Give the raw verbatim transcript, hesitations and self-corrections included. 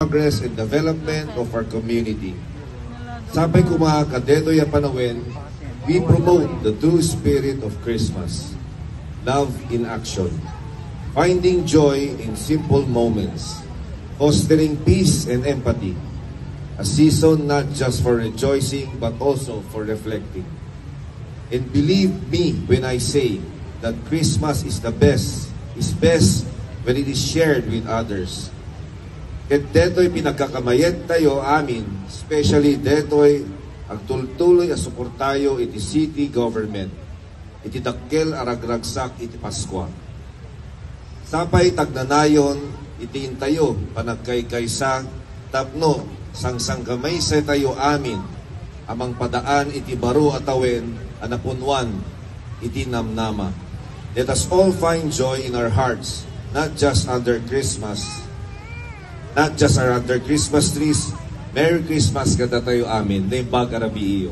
progress and development of our community. Sapay koma kadetoy a panawen, we promote the true spirit of Christmas, love in action, finding joy in simple moments, fostering peace and empathy, a season not just for rejoicing but also for reflecting. And believe me when I say that Christmas is the best, is best when it is shared with others. Ket detoy pinagkakamayet tayo amin, especially detoy agtultuloy a suportayo iti city government, iti dakkel a ragragsak iti Paskua. Sapay tagnanayon iti intayo panagkaykaysa tapno sangsanggamaysa tayo amin a mangpadaan iti baro a tawen a napunwan iti namnama. Let us all find joy in our hearts, not just under Christmas, not just under Christmas trees. Merry Christmas kadatayo amin. Naimbag a rabii.